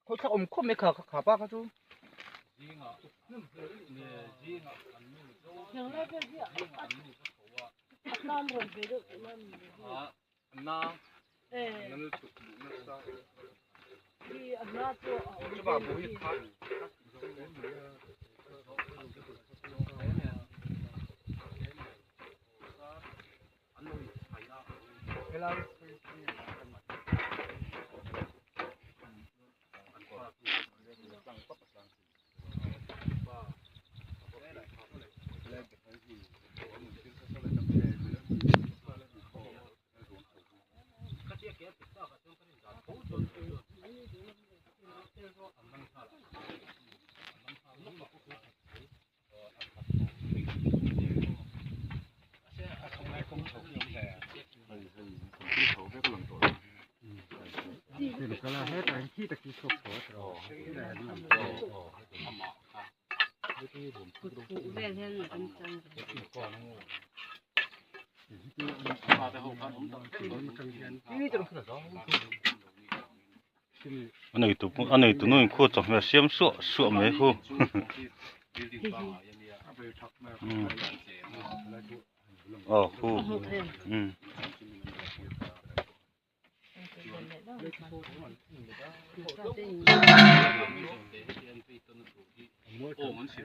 Khawi thlak awm khawp mai kha kha pa kha chu. A neitu a neitu nu in khu chawhmeh a siam suah suah mai khu aw khu umm.